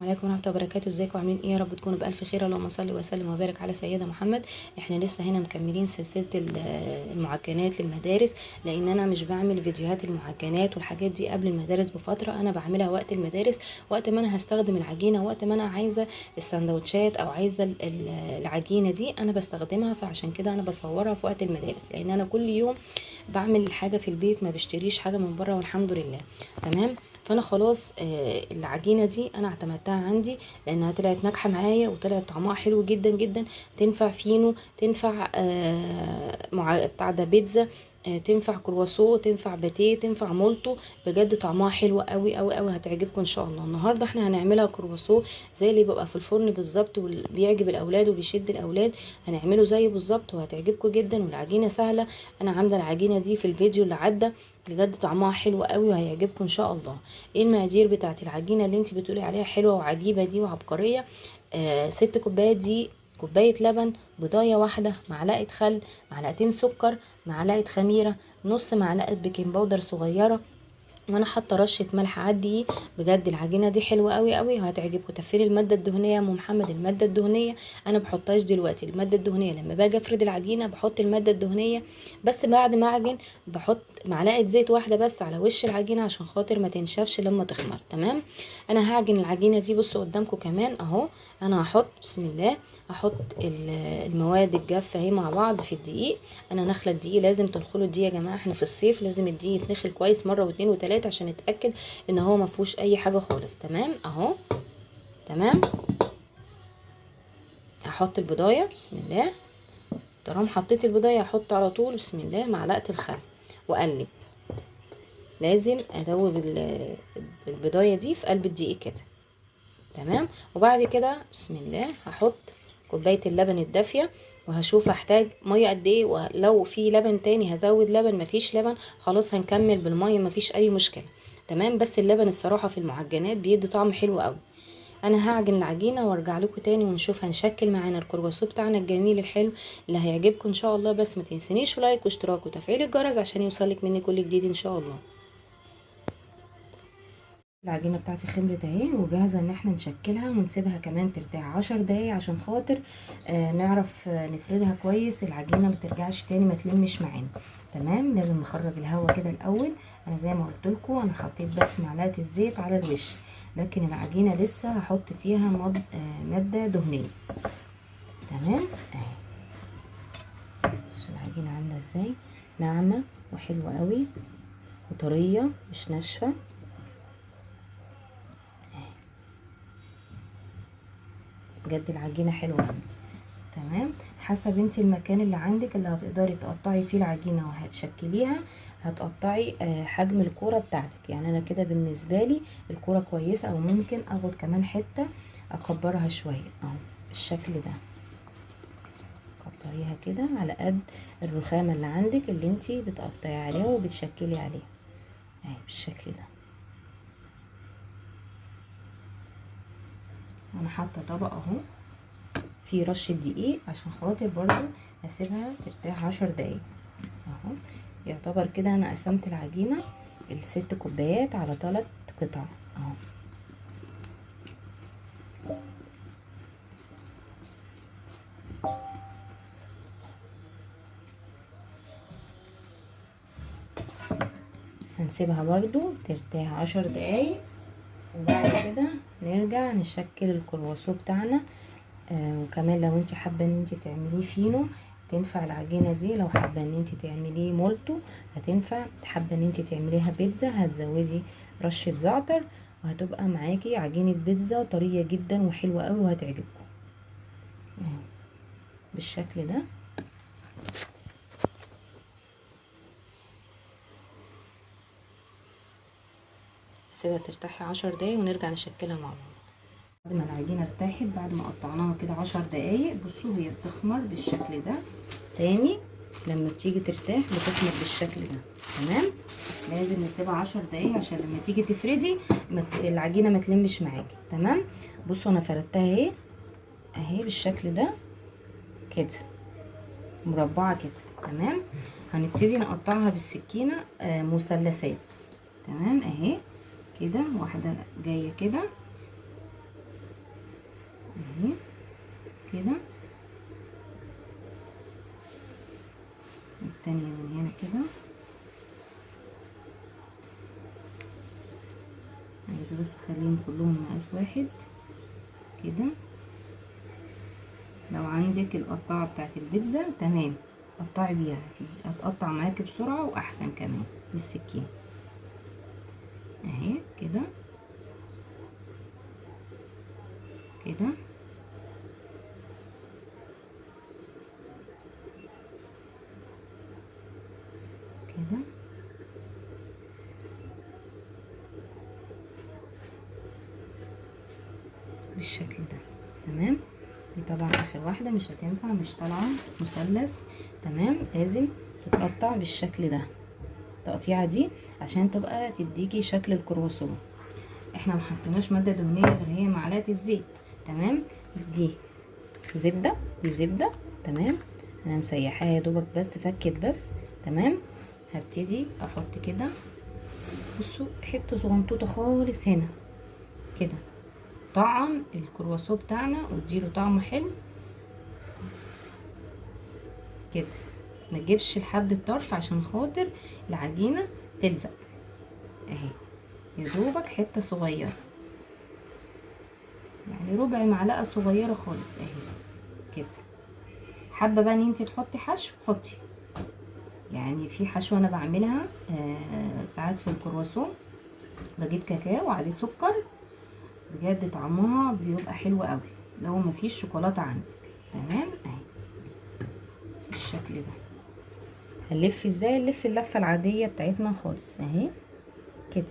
عليكم ورحمة الله وبركاته. ازيكم عاملين ايه؟ يا رب تكونوا بألف خير. اللهم صل وسلم وبارك على سيدنا محمد. احنا لسه هنا مكملين سلسلة المعجنات للمدارس، لان انا مش بعمل فيديوهات المعجنات والحاجات دي قبل المدارس بفترة، انا بعملها وقت المدارس، وقت ما انا هستخدم العجينة، وقت ما انا عايزة السندوتشات او عايزة العجينة دي انا بستخدمها، فعشان كده انا بصورها في وقت المدارس، لان انا كل يوم بعمل حاجة في البيت، ما بشتريش حاجة من بره والحمد لله. تمام. فانا خلاص العجينة دي انا اعتمدتها عندي لانها طلعت ناجحة معايا وطلعت طعمها حلو جدا جدا. تنفع فينو، تنفع مع بتاع ده بيتزا، تنفع كرواسو، تنفع باتيه، تنفع مولتو. بجد طعمها حلو قوي قوي قوي، هتعجبكم ان شاء الله. النهارده احنا هنعملها كرواسو زي اللي بيبقى في الفرن بالظبط، وبيعجب الاولاد وبيشد الاولاد، هنعمله زيه بالظبط وهتعجبكم جدا. والعجينه سهلة، انا عامله العجينة دي في الفيديو اللي عدى، بجد طعمها حلو قوي وهيعجبكم ان شاء الله. ايه المقادير بتاعت العجينة اللي انت بتقولي عليها حلوة وعجيبه دي وعبقريه؟ 6 كوبايات دي، كوباية لبن، بيضايه واحدة، معلقه خل، معلقتين سكر، معلقه خميره، نص معلقه بيكنج باودر صغيرة، وانا حاطه رشه ملح على الدقيق. بجد العجينة دي حلوة قوي قوي وهتعجبكم. تفري المادة الدهنية يا ام محمد، المادة الدهنية انا بحطهاش دلوقتي، المادة الدهنية لما باجي افرد العجينة بحط المادة الدهنية، بس بعد ما اعجن بحط معلقه زيت واحدة بس على وش العجينة عشان خاطر ما تنشفش لما تخمر. تمام. انا هعجن العجينة دي، بصوا قدامكم كمان اهو. انا هحط بسم الله، هحط المواد الجافه اهي مع بعض في الدقيق. انا نخله الدقيق، لازم تنخلوا الدقيق يا جماعة، احنا في الصيف لازم الدقيق يتنخل كويس مرة واتنين وتلاتة عشان نتاكد ان هو ما فيهوش اي حاجة خالص. تمام اهو. تمام. هحط البضايه بسم الله. طالما حطيت البضايه هحط على طول بسم الله معلقه الخل واقلب. لازم ادوب البضايه دي في قلب الدقيق كده. تمام. وبعد كده بسم الله هحط كوباية اللبن الدافيه، وهشوف هحتاج مية قد ايه، ولو في لبن تاني هزود لبن، مفيش لبن خلاص هنكمل بالمية، مفيش اي مشكلة. تمام. بس اللبن الصراحة في المعجنات بيدي طعم حلو قوي. انا هعجن العجينة وارجع لكم تاني ونشوف هنشكل معانا الكرواسو بتاعنا الجميل الحلو اللي هيعجبكم ان شاء الله. بس ما تنسونيش في لايك واشتراك وتفعيل الجرس عشان يوصلك مني كل جديد ان شاء الله. العجينة بتاعتي خمرت اهي وجاهزة ان احنا نشكلها ونسيبها كمان ترتاح 10 دقايق عشان خاطر نعرف نفردها كويس، العجينة ما ترجعش تاني ما تلمش معانا. تمام. لازم نخرج الهواء كده الاول. انا زي ما قلت لكم انا حطيت بس معلقه الزيت على الوش، لكن العجينة لسه هحط فيها مادة دهنية. تمام اهي. بصوا العجينة عامله ازاي، ناعمة وحلوه قوي وطريه مش ناشفة. بجد العجينة حلوة قوي. تمام. حسب انت المكان اللي عندك اللي هتقدري تقطعي فيه العجينة وهتشكليها، هتقطعي حجم الكورة بتاعتك. يعني انا كده بالنسبة لي الكورة كويسة، او ممكن اخد كمان حتة اكبرها شوية اهو بالشكل ده. كبريها كده على قد الرخامه اللي عندك اللي انت بتقطعي عليها وبتشكلي عليها اهي بالشكل ده. انا حاطه طبق اهو فيه رشه دقيق عشان خاطر برضو اسيبها ترتاح 10 دقايق اهو. يعتبر كده انا قسمت العجينة ال6 كوبايات على 3 قطع اهو. هنسيبها برضو ترتاح 10 دقايق وبعد كده نرجع نشكل الكرواسو بتاعنا. وكمان لو انت حابة ان انت تعمليه فينو تنفع العجينة دي، لو حابة ان انت تعمليه مولتو هتنفع، حابة ان انت تعمليها بيتزا هتزودي رشه زعتر وهتبقى معاكي عجينه بيتزا طرية جدا وحلوه قوي وهتعجبكم بالشكل ده. سيبها ترتاح 10 دقايق ونرجع نشكلها مع بعض. بعد ما العجينة ارتاحت، بعد ما قطعناها كده 10 دقايق، بصوا هي بتخمر بالشكل ده. تاني لما بتيجي ترتاح بتخمر بالشكل ده. تمام. لازم نسيبها 10 دقايق عشان لما تيجي تفردي العجينة ما تلمش معاكي. تمام. بصوا انا فردتها اهي اهي بالشكل ده كده، مربعه كده. تمام. هنبتدي نقطعها بالسكينة مثلثات. تمام اهي كده، واحدة جاية كده عايزه بس اخليهم كلهم مقاس واحد كده. لو عندك القطاعه بتاعت البيتزا تمام قطعي بيها، هتقطع معاكي بسرعة واحسن كمان بالسكين اهي كده كده. كده بالشكل ده تمام. دي طبعا اخر واحدة مش هتنفع، مش طالعه مثلث تمام، لازم تتقطع بالشكل ده التقطيعه دي عشان تبقى تديكي شكل الكرواسون. احنا ما حطيناش مادة دهنية غير هي معلقه الزيت تمام. دي زبدة، دي زبدة تمام، انا مسيحاها يا دوبك بس فكت بس تمام. هبتدي احط كده، بصوا حتة صغنطوطه خالص هنا كده، طعم الكرواسون بتاعنا واديله طعم حلو كده. ما تجيبش لحد الطرف عشان خاطر العجينة تلزق اهي، يا دوبك حتة صغيرة يعني ربع معلقه صغيرة خالص اهي كده. حابة بقى ان انت تحطي حشو حطي، يعني في حشو انا بعملها ساعات في الكرواسون، بجيب كاكاو وعليه سكر، بجد طعمها بيبقى حلو قوي لو مفيش شوكولاتة عندك تمام اهي بالشكل ده. هنلف ازاي؟ نلف اللفة العادية بتاعتنا خالص اهي كده،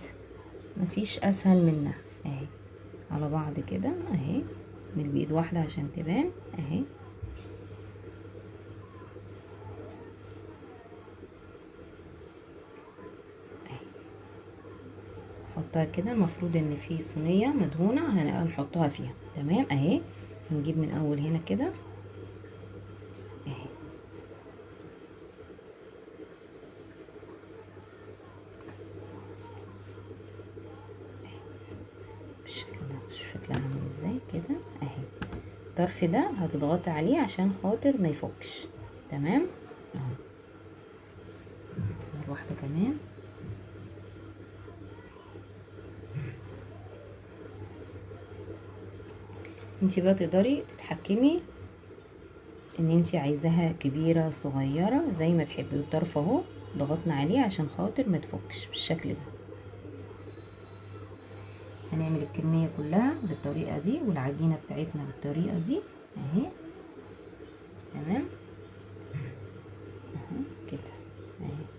مفيش اسهل منها اهي، على بعض كده اهي، من بايد واحدة عشان تبان اهي. نحطها كده، المفروض ان في صينية مدهونه هنحطها فيها تمام اهي. هنجيب من اول هنا كده اهي، بالشكل ده. شكلها عامل ازاي كده اهي. الطرف ده هتضغطي عليه عشان خاطر ما يفكش تمام اهو. واحدة كمان انتي بقى تقدري تتحكمي ان انتي عايزاها كبيرة صغيرة زي ما تحبي. الطرف اهو ضغطنا عليه عشان خاطر ما تفكش بالشكل ده. هنعمل الكمية كلها بالطريقة دي، والعجينه بتاعتنا بالطريقة دي اهي تمام اهو كده اهي.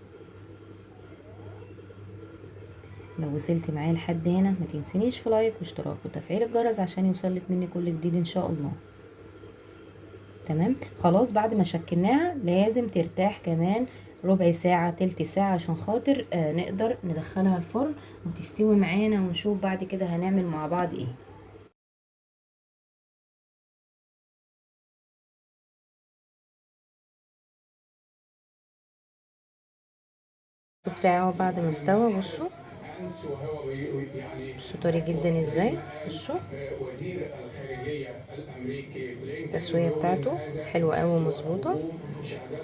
لو وصلتي معايا لحد هنا ما تنسينيش في لايك واشتراك وتفعيل الجرس عشان يوصلك مني كل جديد ان شاء الله تمام. خلاص بعد ما شكلناها لازم ترتاح كمان ربع ساعة تلت ساعة عشان خاطر نقدر ندخلها الفرن وتستوي معانا، ونشوف بعد كده هنعمل مع بعض ايه. بتاعه بعد ما استوى بصوا بصوا طري جدا ازاي، بصوا التسوية بتاعته حلوة قوي ومظبوطه.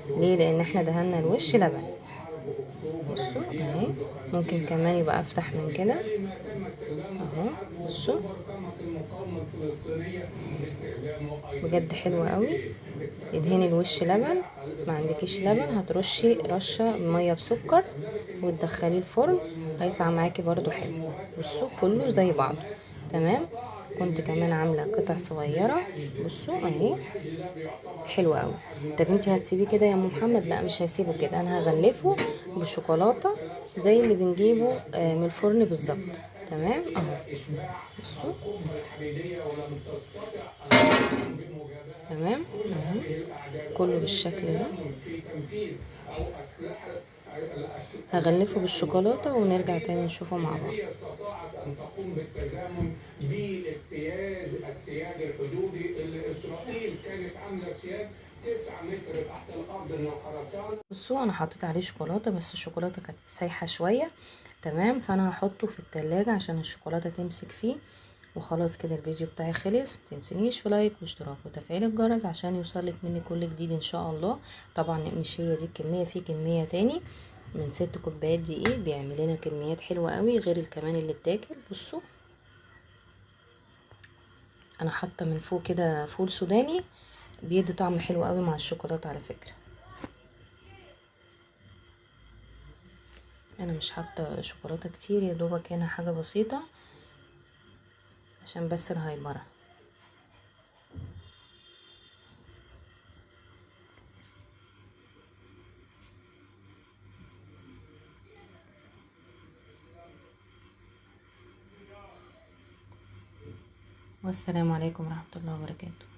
ليه؟ لان احنا دهنا الوش لبن. بصوا اهي، ممكن كمان يبقى افتح من كده اهو. بصوا بجد حلوة قوي. ادهني الوش لبن، ما عندكيش لبن هترشي رشه مية بسكر وتدخليه الفرن، هيطلع معاكي برضو حلو. بصوا كله زي بعضه تمام. كنت كمان عامله قطع صغيرة بصوا اهي حلوة قوي. طب انت هتسيبيه كده يا ام محمد؟ لا مش هسيبه كده، انا هغلفه بشوكولاته زي اللي بنجيبه من الفرن بالظبط تمام اهو. بصوا تمام اهو كله بالشكل ده. هغلفه بالشوكولاته ونرجع تاني نشوفه مع بعض. باجتياز السياج الحدودي اللي اسرائيل كانت عامله سياج 9 متر تحت الارض من الخرسانه. بصوا انا حطيت عليه شوكولاتة، بس الشوكولاتة كانت سايحه شوية تمام، فانا هحطه في التلاجة عشان الشوكولاتة تمسك فيه. وخلاص كده الفيديو بتاعي خلص. متنسينيش في لايك واشتراك وتفعيل الجرس عشان يوصلك مني كل جديد ان شاء الله. طبعا مش هي دي الكمية، في كمية تاني من 6 كوبايات دقيق بيعمل لنا كميات حلوة قوي غير الكمان اللي اتاكل. بصوا انا حاطه من فوق كده فول سوداني، بيدي طعم حلو قوي مع الشوكولاتة على فكرة. انا مش حاطه شوكولاتة كتير، يا دوبك هنا حاجة بسيطة عشان بس الهايبره. والسلام عليكم ورحمة الله وبركاته.